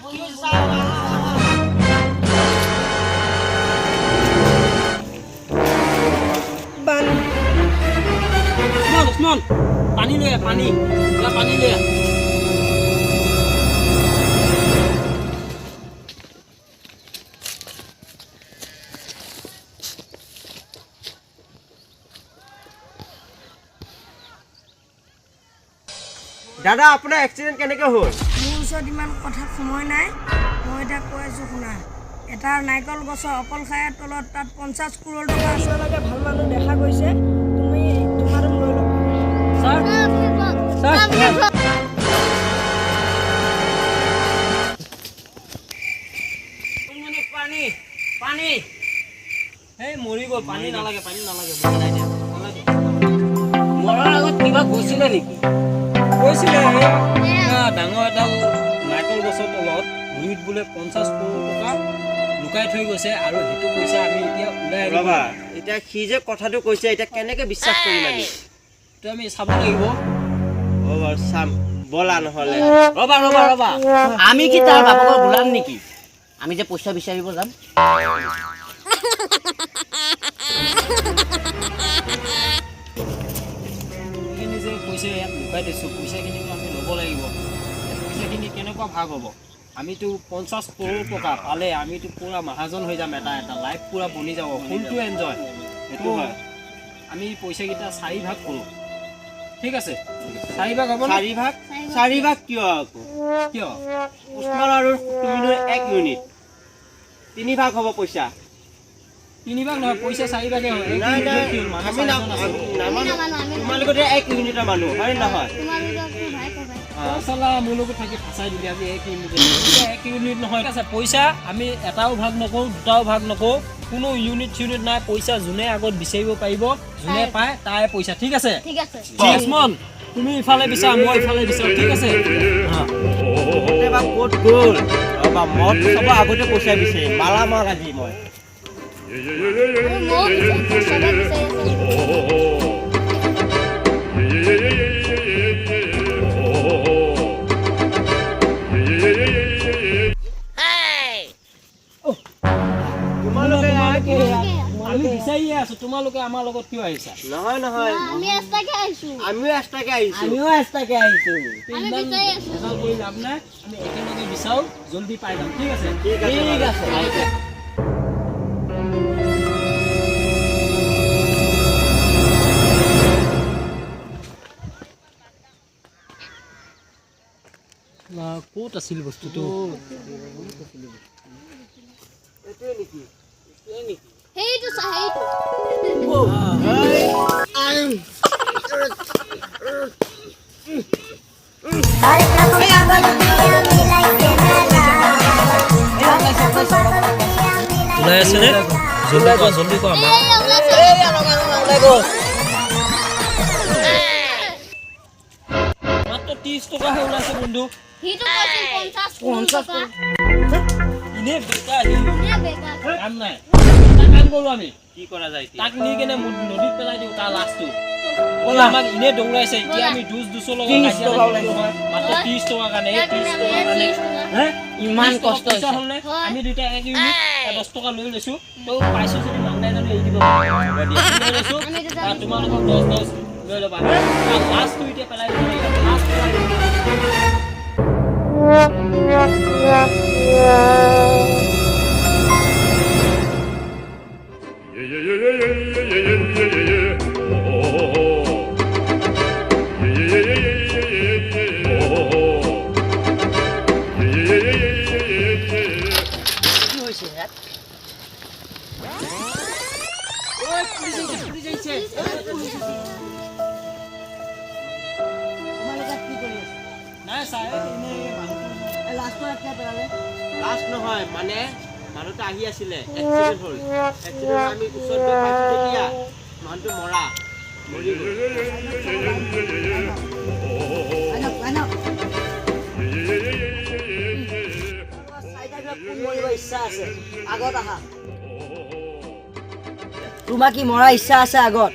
কি হৈছে ছাৰ? বান। উছমান, উছমান, পানী লৈ আহ, পানী যা, পানী লৈ আহ। দাদা, আপোনাৰ এক্সিডেণ্ট কেনেকৈ হ'ল? মোৰ ওচৰত ইমান কথা সময় নাই। মই এতিয়া কৈ আছোঁ শুনা। এটা নাৰিকল গছৰ অকল খায়াৰ তলত তাত 50 কৰোৰ টকা আছে। লাগে ভাল মানুহ দেখা গৈছে। তুমি তোমাৰ লৈ ল'বা। Sir, sir. পানী, পানী। এই মৰি গ'ল। পানী নালাগে, পানী নালাগে, নালাগে। মৰাৰ আগত কিবা কৈছিলে নেকি? কৈছিলে, এই ডাঙৰ এডাল নাৰিকল গছৰ তলত গুৰিত বোলে 50 কৰোৰ টকা লুকাই থৈ গৈছে আৰু সেইটো পইচা আমি এতিয়া ওলাই আনিব। ৰ'বা, এতিয়া সি যে কথাটো কৈছে, এতিয়া কেনেকৈ বিশ্বাস কৰিম আমি? সেইটো আমি চাব লাগিব। হ'ব বাৰু, চাম ব'লা নহ'লে। ৰ'বা, ৰ'বা, ৰ'বা, আমি কি তাৰ বাপেকৰ গোলাম নেকি? আমি যে পইচা বিচাৰিব যাম? এইখিনি যে কৈছে ইয়াত লুকাই থৈছোঁ, পইচাখিনিতো আমি ল'ব লাগিব। এই পইচাখিনি কেনেকুৱা ভাগ হ'ব? আমিতো 50 কৰোৰ টকা পালে আমিতো পূৰা মহাজন হৈ যাম। এটা এটা লাইফ পূৰা বনি যাব, ফুলটো এনজয়। সেইটো হয়। আমি পইচাকেইটা চাৰি ভাগ কৰোঁ, ঠিক আছে? চাৰি ভাগ হ'ব নে? চাৰি ভাগ? চাৰি ভাগ কিয় আকৌ? কিয়? উছমান আৰু তুমিনো এক ইউনিট, তিনি ভাগ হ'ব পইচা। তিনি ভাগ নহয়, পইচা চাৰি ভাগে হয়। এক নাই। ইউনিট নাই। কি হ'ল? মানুহ আমি চাৰিজন আছে। নামানো। তোমালোকতে এক ইউনিটৰ মানুহ হয় নে নহয়? চালা, মোৰ লগত থাকি ফচাই দিলি আজি। এক ইউনিট, এতিয়া এক ইউনিট নহয়, ঠিক আছে? পইচা আমি এটাও ভাগ নকৰোঁ, দুটাও ভাগ নকৰোঁ, কোনো ইউনিট চিউনিট নাই। পইচা যোনে আগত বিচাৰিব পাৰিব, যোনে পায় তাই পইচা, ঠিক আছে? ঠিক আছে। লক্ষ্মণ, তুমি ইফালে বিচাৰা, মই ইফালে বিচাৰোঁ, ঠিক আছে? বা ক'ত গ'ল? ৰ'বা, মই চবৰ আগতে পইচা বিচাৰিম। মালা মাল আজি মই। ময়ো বিচাৰি, চবে বিচাৰি আছে। তোমালোকে আমি বিচাৰিয়ে আছো, তোমালোকে আমাৰ লগত কিয় আহিছা? নহয়, নহয়। আমি এক্সট্ৰাকে আহিছো। আমিও এক্সট্ৰাকে আহিছো। আমিও এক্সট্ৰাকে আহিছো। আমি ইমান বিচাৰি আছো। ভেজাল কৰি লাভ নাই। আমি একেলগে বিচাৰো, জলদি পাই যাম, ঠিক আছে? ঠিক আছে। ঠিক বাৰু। আছে। ক'ত আছিল বস্তুটো? এইটোৱে নেকি? সেইটো চা, সেইটো। ওলাই আছে নে? জলদি কোৱা, জলদি কোৱা। এই ওলাইছে। ওলাই গ'ল। মাত্ৰ 30 টকাহে ওলাইছে বন্ধু। সিটো কৈছিল 50 কৰোৰ টকা। এনেই বেকাৰ সি। এনে বেকাৰ। কাম নাই। এটা কাম কৰো আমি। কি কৰা যায় এতিয়া? তাক নি কেনে নদীত পেলাই দিওঁ তাৰ লাষ্টটো। আমাক এনেই দৌৰাইছে। এতিয়া আমি দুচ দুচৰ লগত 30 কাজিয়া টকা লাগিলো হয়, মাত্ৰ 30 টকাৰ কাৰণে। এই 30 টকাৰ কাৰণে 30 টকা। হে? ইমান 30 টকা কষ্ট পইচা হৈছে। হ'লনে? হয়। আমি দুটা এক ইউনিট 10 টকা লৈ লৈছো। তো পাইছো যদি মাংনাই জানো এৰি দিব? হ'ব দিয়া, লৈ লৈছো। আমি দুটা। তোমালোকক দহ দহ লৈ ল'বা হা। তাৰ লাষ্টটো এতিয়া পেলাই দিব লাগিব, লাষ্ট পেলাই দিব লাগিব। Yeah, yeah, yeah, yeah, yeah, yeah, yeah, yeah. Oh, oh, oh. Yeah, yeah, yeah, yeah, yeah, yeah, yeah. Oh, oh, oh. Yeah, yeah, yeah, yeah, yeah, yeah, yeah. কি হৈছে ইয়াত? ঐ, পুলিচ আহিছে, পুলিচ আহিছে। তোমালোকে কি কৰি আছা? নাই ছাৰ, এনেই মানুহটো। এই লাষ্টটো ইয়াত পেলালে। লাষ্ট নহয়, মানে মানুহটো আহি আছিলে, এক্সিডেণ্ট হ'ল। এক্সিডেণ্ট, আমি ওচৰত গৈ পাইছোঁ তেতিয়া মানুহটো মৰি গ'ল। আনক, আনক। চাৰিটা ভিতৰত কোন মৰিব ইচ্ছা আছে, আগত আহা। তোমাৰ কি মৰা ইচ্ছা আছে আগত?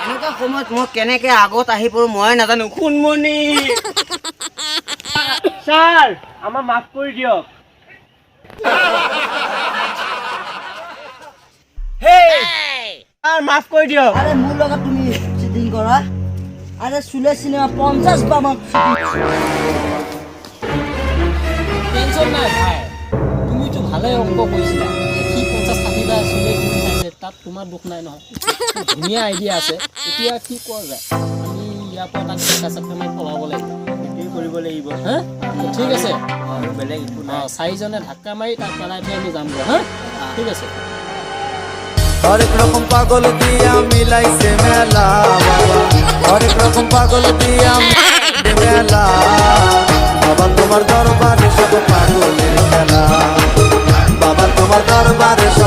এনেকুৱা সময়ত মই কেনেকে আগত আহি পৰো মই নাজানো। সোণমণি। ছাৰ, আমাক মাফ কৰি দিয়ক। ছাৰ, মাফ কৰি দিয়ক। আৰে, মোৰ লগত তুমি চিটিং কৰা। আৰে, চুলে চিনেমা 50 বাৰ আমাক টেনশ্যন নাই ভাই, তুমিতো ভালে অংক কৰিছিলা। সি 50 60 বাৰ চুলে কিনি চাইছে, তাত তোমাৰ দুখ নাই নহয়। ধুনীয়া আইডিয়া আছে। এতিয়া কি কোৱা যায়? আমি ইয়াৰ পৰা তাক ধাক্কা চাক্কা মাৰি পলাব লাগিব। সেইটোৱে কৰিব লাগিব। হা, ঠিক আছে। আৰু বেলেগ একো নাই। চাৰিজনে ধাক্কা মাৰি তাক পেলাই থৈ আমি যামগৈ। হা, ঠিক আছে। হরেক রকম পাগল দিয়া মিলাইছে মেলা বাবা, হরেক রকম পাগল দিয়া মেলা বাবা, তোমার দরবারে সব পাগলের খেলা বাবা, তোমার দরবারে সব